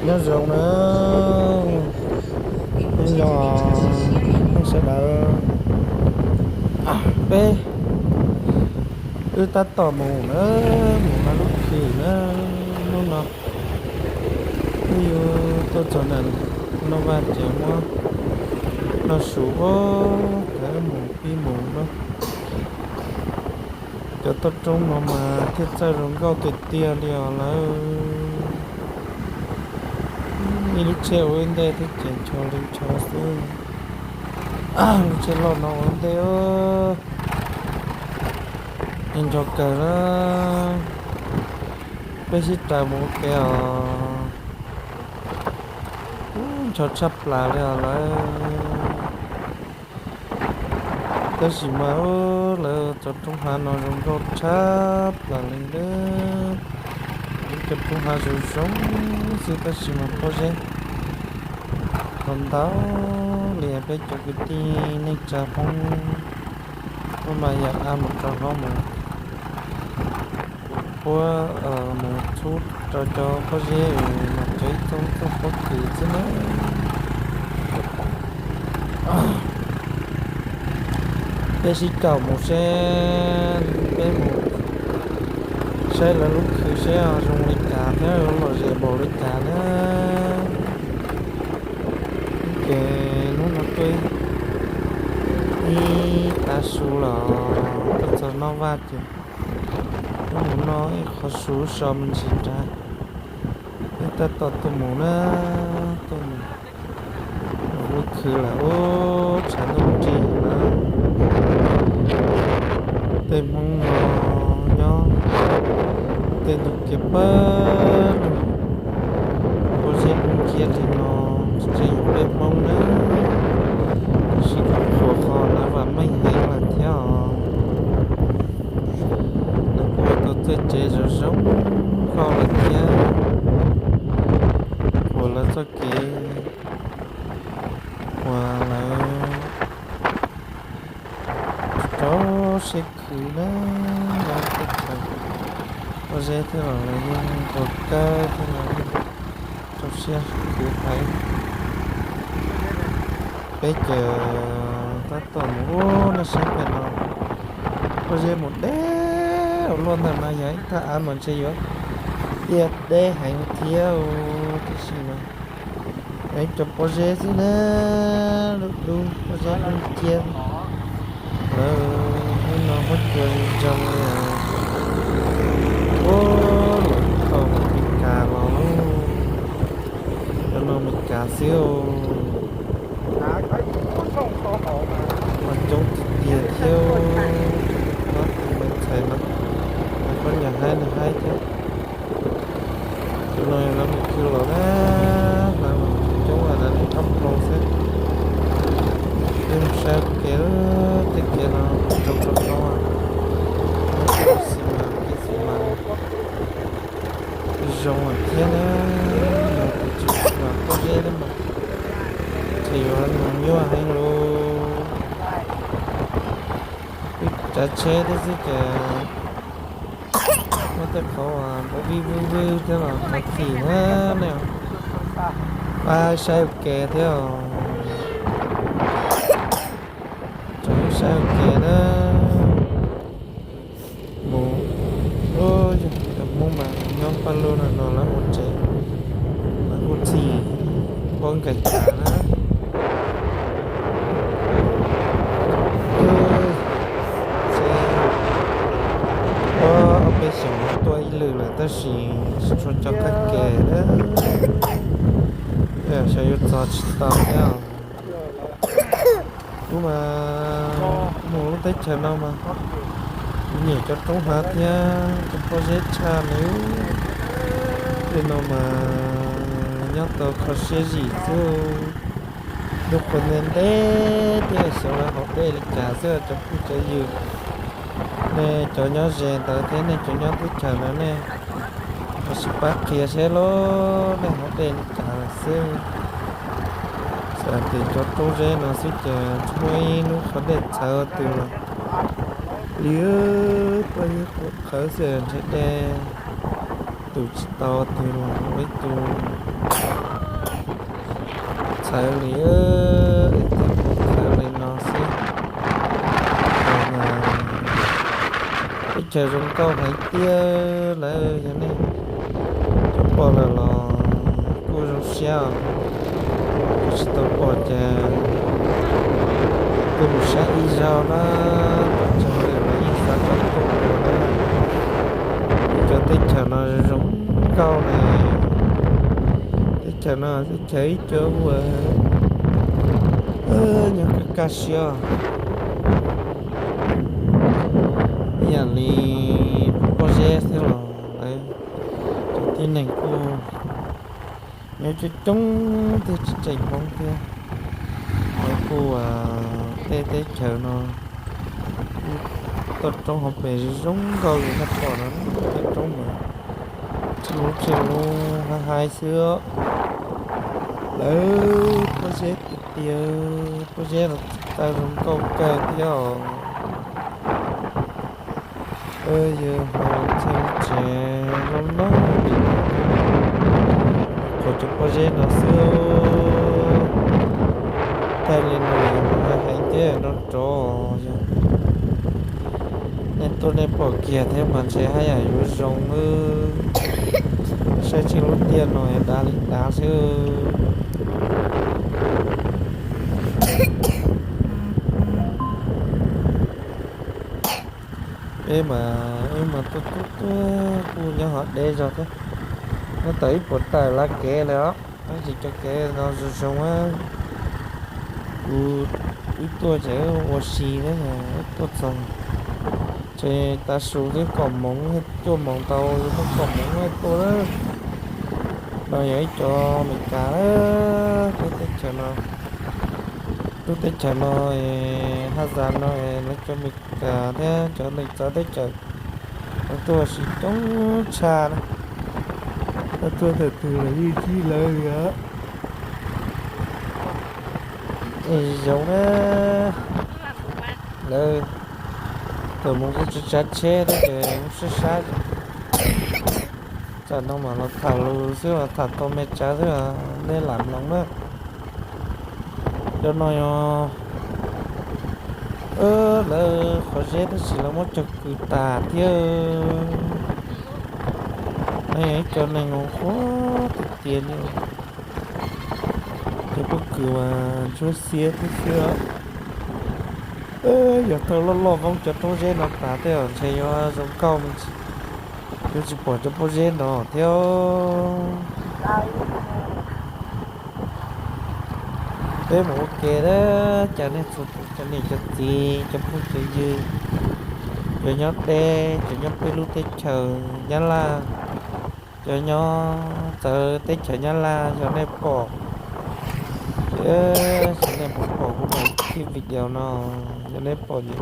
Nyob zoo na, nyob zoo phooj ywg sawv daws. Peb wb tab tom mus na, mus hla lub khw na. Hnub no wb yuav tuaj txog ntawm no vaj ces muab noj su os, thaum wb mus pib mus na. Cov toj roob no mas thiaj txawj zoo nkauj tiag tiag li os lawm. Ib lub tsheb ua ib ntej thiab ces ncho li ncho xwb. Lub tsheb loj no ua ib ntej, ncho kawg na. Peb sib raws mus ua ke os. Ncho tshaj plaws li os lawm. Tab sis mas lawv cov roob hav no zoo nkauj tshaj plaws li na. Lub cov roob hav zoo zoo xwb tab sis mas pob zeb ntau ntau li. Peb cov kwv tij neej tsa Hmoob, peb mas yam av mus rau hauv mus puab mus txhub rau cov pob zeb mas tseem txooj txooj pob kws xwb na. Peb sib caum mus seb, peb mus saib lawv lub khw seb zoo li cas thiab lom zem npaum li cas na. Ces hnub no tuaj ib tav su los tuaj txog noj vaj ces tuaj mus noj ib qho su so me ntsis nrad, peb tab tom tuaj mus na, tuaj mus lub khw lawm ub, tshav ntuj nrig na. Tej Hmoob no nyob tej ntug kev pab lug, pob zeb dub nciab li no tsis yog peb Hmoob na, tab sis kuj qhuas qhov lawv vam meej heev lawm thiab os. Lawv kuj ua tau txoj tsev zoo zoo nkauj lawm thiab, qhuas lawv txoj kev uas lawv rau siab khwv na, lawv teb chaws pob zeb thiab los lawv yeej nquag kawg thiab lawv yeej rau siab khwv heev. Peb ces tab tom mus ub, nej saib pem no, pob zeb mus deb ua luaj ntawm no yog ib thaj av mas ntshe yuav tiaj deb heev thiab, tab sis mas yog ib co pob zeb xwb na, dub dub, pob zeb dub nciab. Lawv hnub no huab cua zoo li os. Ub, lawv tau Meskas los lauj, cov no Meskas xwb os. Mas coob tiag tiag thiab, no tus me ntxhais no, lawv pab nyuam haib nws haib thiab. Tus no lawv mus khw los na, lawv los coob los lawv li ob plaub xwb. Peb mus saib kev, tej kev no zoo rau hauv, xi mas, kev xi mas zoo thiab na, yog tus tsis xi mas pob zeb thiab mas ntshe yuav mus nyuaj heev lauj. Wb tsav tsheb thiab xwb ces muaj tej qhov uas npau vij vwj vwj thiab los thov txim na nej. Pab saib ua ke thiab os, tsoom saib ua ke na. Mus, yog cov Hmoob mas nyob paj lug no no lawv ua tsev, lawv kuj txhim pob nkaus cas na. Ob peb xyoos no tuaj ib lwm lawm tab sis tsis tshua cov qab ke, xyov yuav txog tsis tau thiab. Ub mas mus lub teb chaws no mas nyiam cov roob hav thiab cov pob zeb tshaj li. Tej no mas nyob tau kho siab zim xwb. Ntuj qhua ntev ntev thiab xyov lawv haus dej li cas xwb cov phooj cov ywg. Nej cov nyob ze ntawd thiab nej cov nyob teb chaws ntawd nej ho sib pab qhia seb lauj, nej haus dej li cas lawm xwb. Txawm tias cov roob zeb no xwb ces tsis muaj ib lub qhov dej txhawv twg los li, paj yeeb quav qhawv xwb ntshe dej tus tsis tau twg los ua ib tug Txawv li, txawv li no xwb. Teb chaws zoo nkauj heev tiag lawm, yog nej cov pom lawm los kuj zoo siab os. Cov tsis tau pom ces kuj mus saib ib zaug na, pom tseeb li los yeej xav tau tuaj ua na. Cov teb chaws no zoo nkauj na. Teb chaws no teb chaws ib co uas nyob kaj kaj siab, ib yam li pob zeb thiab los lawv cov tib neeg kuj nyob coob coob thiab tsis tseem Hmoob thiab. Lawv kuj, tej teb chaws no kuj toj roob hauv pes zoo nkauj li nej pom no, toj roob mas tsheej lub tsheej lub haib haib xwb. Lawv pob zeb tiag tiag, pob zeb los txaws zoo nkauj kawg thiab os. Yog hauv txhia tsev loj loj li, qhov cov pob zeb no xwb. Thaij li no heev thiab no rov yog nej tuaj nej pom kiag thiab mas ntshe haj yam yuav zoo. Saib tsheej lub tiaj no dav li dav xwb. Peb mas wb mas tuaj tuaj tuaj kuj nyob hov deb zog thiab, nyob tau ib puas tawm lab kev lawm os. Tab sis cov kev no zoo zoo, kuv wb tuaj ces ua si thiab, tuaj txog ces tav su twb kaum moos, cuaj moos tau, yuav muaj kaum moos tuaj lawm. No yog ib cov Amelikas, peb teb chaws no, lub teb chaws no, haj zas no, lawv cov Amelikas thiab cov neeg txawv teb chaws, lawv tuaj ua si coob tshaj na. Lawv tuaj thaum twg los yeej ntsib lawv li os. Zoo na, lawv thaum mus kuj tsis tsav tsheb thiab ces kuj sab sab. Tsam no mam los tham lus xwb, los tham tau me tsawv xwb, nej lam mloog na. Cov no yog lawv qhov zeb tab sis lawv muab cog kws tas thiab. No yog ib co neeg uas qhuav tiag tiag li. Cov pob kws mas ntsuab xiab thiab xwb. Yog thaum loj loj voob cov roob zeb no tas tej zaum ntshe yuav zoo nkauj me ntsis, yuav tsis pom cov pob zeb no thiab. Peb mus ua ke na, cas nej txhua tus cov niam cov txiv cov phooj cov ywg, cov nyob deb cov nyob peb lub teb chaws Nyab Laj, cov nyob txawv teb chaws Nyab Laj, yog nej pom, yog nej pom kuv daim video no, yog nej pom ces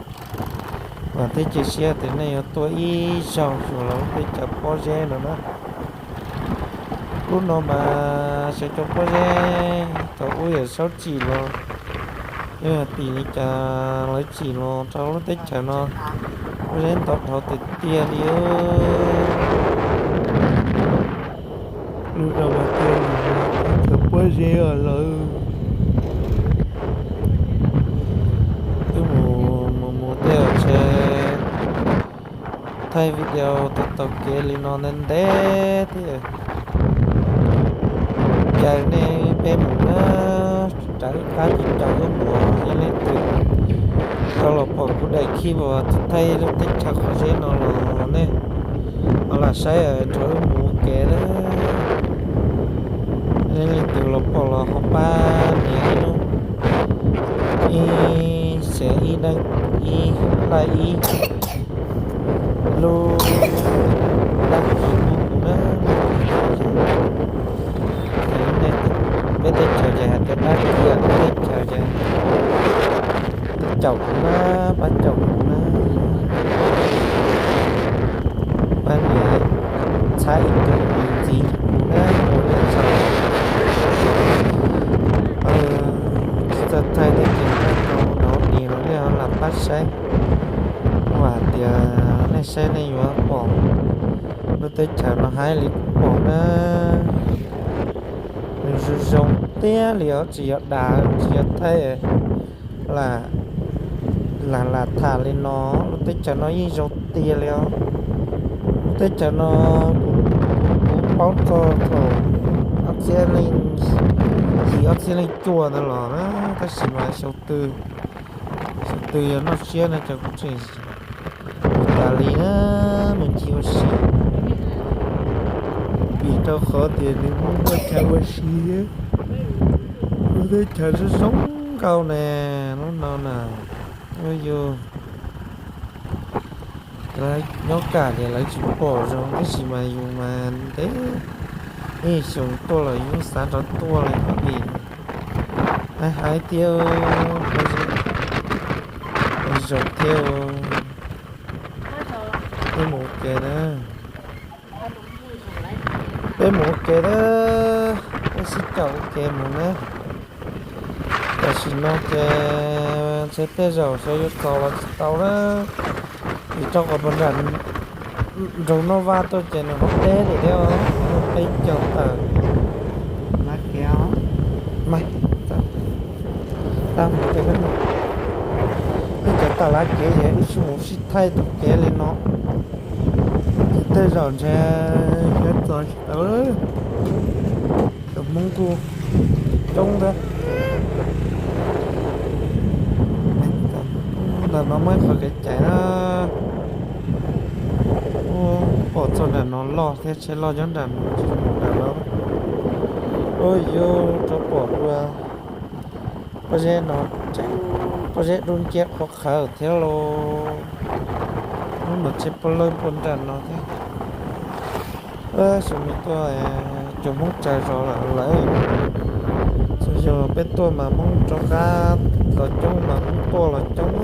vam thiab cia siab tias nej yuav tuaj ib zaug xyuas lawv lub teb chaws pob zeb no na. Lub no mas sawv cov pob zeb thaum ub yawm saub tsim los, yog tim li cas lawv tsim los rau lub teb chaws no, pob zeb ntau dhau tiag tiag li. Lub no mas tiag, pob zeb os lawm. Twb mus mus mus tej zaum ntshe thaij video tau taug kev li no ntev ntev thiab. Cas nej peb mus na, rov qab tsis caum wb mus, yog leej twg tau los pom kuv daim clip uas thaij lub teb chaws qhov zeb no los nej ho lam saib nrog wb mus ua ke na. Leej twg los pom los ho pab nias ib lub, ib xeem ib, ib like ib lub dab tsi pub kuv na. Peb teb chaws ces hais tias dab tsi, peb teb chaws ces caum kuv na, pab caum kuv na. Pab nias txhab ib tug ntxiv kuv na, ua nej txhawj. Tsis txawj thaij tej ces thaij tau nov nis los nej ho lam pab saib. Kuv vam tias nej saib nej yuav pom lub teb chaws no haib li kuv pom na. Nws zoo zoo, tiag li os, tsis yog dag tsis yog thaij lam, lam tham li no. Lub teb chaws no yeej zoo tiag li os. Lub teb chaws no kuv, kuv paub txog thaum ob txhiab leej yim ob txhiab leej cuaj ntawd los na, tab sis mas xyoo twg, xyoo twg yog noj siab no ces kuv tseem mus tas li na, mus ncig ua si. Vim rau qhov tias nws muaj chaw ua si thiab, lub teb chaws zoo zoo nkauj ne, lub no na, yus nyob kam ces lawv tsis pom zoo, tab sis mas yus mas ntev ib xyoos tuaj los yus xav rov tuaj li no vim hais tias zoo thiab. Peb mus ua ke na, peb mus ua ke na, peb sib caum ua ke mus na. Tam sim no ces ntshe tej zaum xyov yuav txaus los tsis tau na, vim rau qhov puag nram nroog Noj Vaj tuaj ces nws ho deb li thiab, peb caug tawm, peb caug tawm lawm kev ces wb sib mus sib thaij tus kev li no, ces tej zaum ntshe yuav txaus tsis tau. Cov Hmoob kuj coob thiab. Ntawm no muaj ib qho kev cai na, pom txog nram no loj thiab, tsheb loj nyob nram no, nram no. Ua yus rov pom dua pob zeb no, tseeb pob zeb dub nciab qhuav qhawv thiab lauj. Hnub no tsheb puag lawj puag nram no thiab. Xyoo no tuaj cov Hmoob tsawg zos lawm lawm, txhua xyoo peb tuaj mas Hmoob rov qab los coob mas Hmoob tuaj los coob.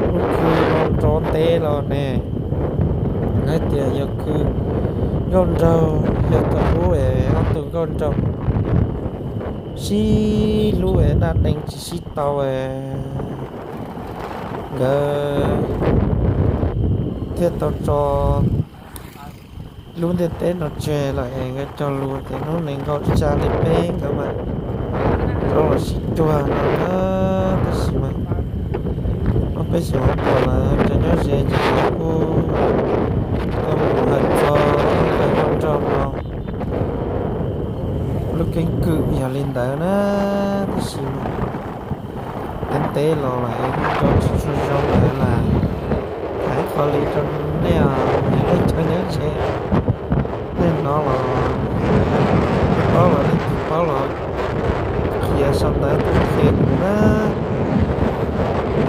Lub khw no nrov ntev los ne, hais tias yog khw nkauj nraug, yog thaum ub es ob tug nkauj nraug sib hlub es dab neeg tsis sib tau es nkawd thiaj tau tso lub ntiaj teb no tseg lawm es nkawd cog lus tias hnub nees nkaum xya li peb nkawd mam rov los sib cuag no na. Tab sis mas ob peb xyoos tom lawm cov nyob ze ces lawv kuj tau mus hawm txog nkawm nkauj nraug no lub keeb kwm yog li ntawd na. Tab sis mas ntev ntev los lawm rau tsis tshua zoo lawm las, hais qhov li rau nej os, nej cov nyob ze, nej hnov los paub los nej tsis paub los qhia sau ntawv tuaj qhia kuv na.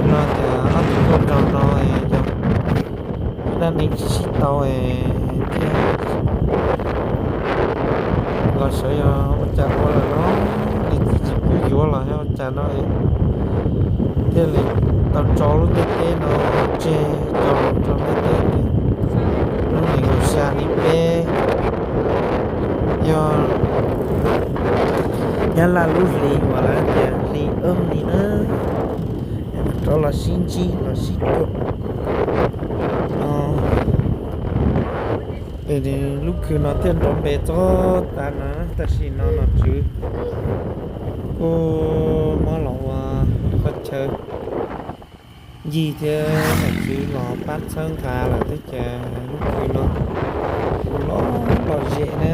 No tias ob tug nkauj nraug no yog dab neeg tsis sib tau thiab los xyov yog ua cas ua lawm no, niam txiv tsis pub yuav los yog ua cas no thiaj li tau tso lub ntiaj teb no tseg, tso los rau ntiaj teb tias hnub nees nkaum xya li peb yog Nyab Laj lub hli uas lawv tias hli Eeb li na, rov los sib ntsib los sib cuag no. Lub khw no thiaj nrov npe txog tav na. Tam sim no nom tswv kuj muab los ua qhov chaw ncig thiab nom tswv los pab txhawb nqa lawm thiab ces lub khw no kuj lom lom zem na,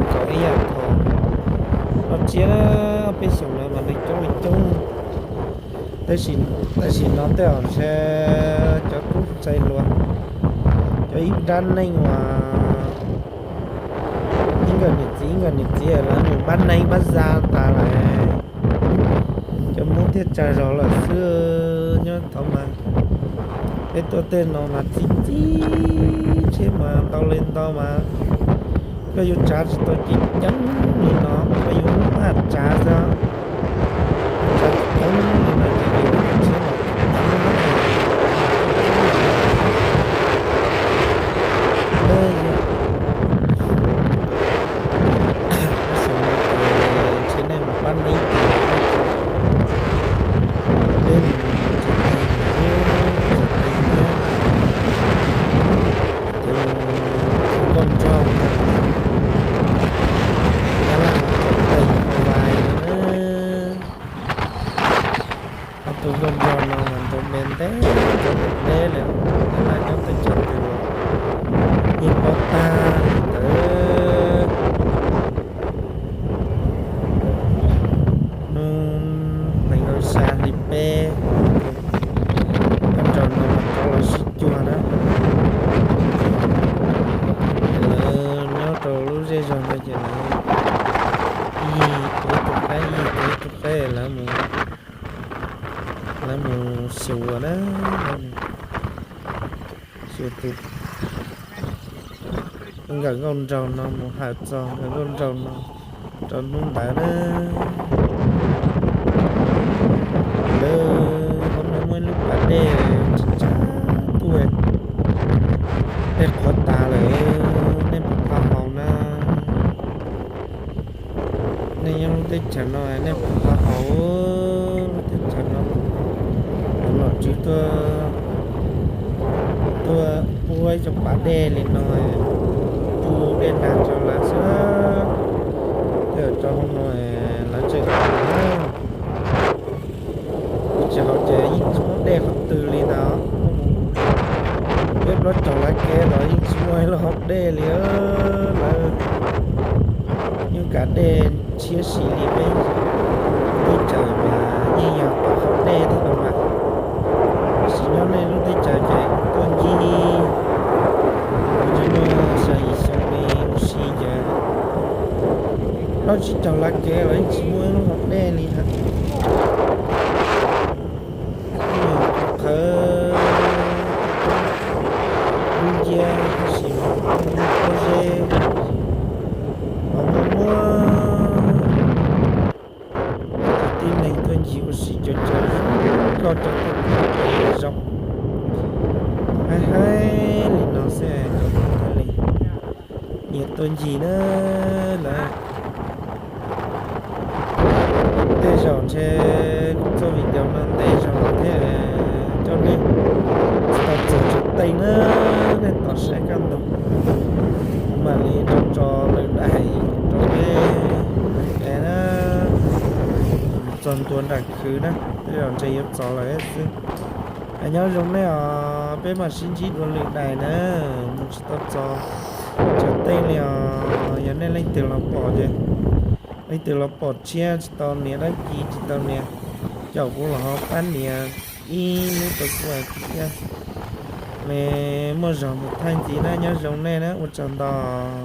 nkaus ib yam thaum no tsiab na. Peb xyoos no mas neeg coob li coob, tab sis no tej zaum ntshe cov tub ntxhais hluas, cov ib nrab neej uas ib nkawm niam txiv ib nkawm niam txiv lawv mus pab neeb pab za tas lawm, cov Hmoob thiaj tsawg zos lawm xwb. Nyob thaum mas peb tuaj tej no mas txi txi tsheb mas ntau li ntau mas koj yuav tsav tsis tau ceev ceev li no, koj yuav muab tsav xwb, tsav ceev ceev li no ces yus tsheb mas ceev. Ntshe nej mus pab neeb ces peb mus tsis tau, tsis tau thiab, ces mus nkauj nraug. Lawv ib tug qaib ib tug qaib, lawv mus, lawv mus xyuas na, lawv mus xyuas tus nkawm nkauj nraug no, mus hawm txog nkawm nkauj nraug no rau hnub ntawd na. Lawv hauv no muaj ib lub pas dej tsis tsa tuaj, dej qhuav tas lawm, nej puas tau haus na? Nej nyob lub teb chaws no nej puas tau haus? Lub teb chaws no, nom tswv tuaj, tuaj puab ib co pas dej li no, tu dej nag rau lawv xwb. Tej zaum rau hauv no lawv tseem haus na. Tsis haus ces yeej tsis muaj dej qhov twg li ntag. Peb plaub caug lab kev los yeej tsis muaj ib lub hauv dej li. Lawv yeej kav dej tshiab si li peb teb chaws mas yeej yog tom hauv dej thiab no mas. Tab sis nyob nej lub teb chaws ces tuaj ncig, tsis muaj xya yim xyoo li ua si ces plaub tsib caug lab kev los yeej tsis muaj ib lub hauv dej li hab. Qhawv dub nciab tab sis mas pob zeb ho muaj muaj. Cov tib neeg tuaj ncig ua si cov tsav koj cov tuaj zoo haib haib li no xwb cov tuaj li nyias tuaj ncig na lawm. Tej zaum ntshe kuv txoj video no ntev zog thiab coj nej tsis tau txog tsev teej na, nej tos saib kaj ntug kuv mam li rov tso lwm daim rau peb es na. Mus txog ntua nram khw na, tej zaum ntshe yuav txog lawm xwb. Nyob zoo nej os, peb mam sib ntsib dua lwm daim na. Mus tsis tau txog tsev teej li os, yog nej leej twg los pom ces, leej twg los pom tshiab tsis tau nias dab tsi tsis tau nias, caum kuv los ho pab nias ib lub rau kuv thiab. Me muaj zog mus thaij ntxiv na, nyob zoo nej na, ua tsaug ntau.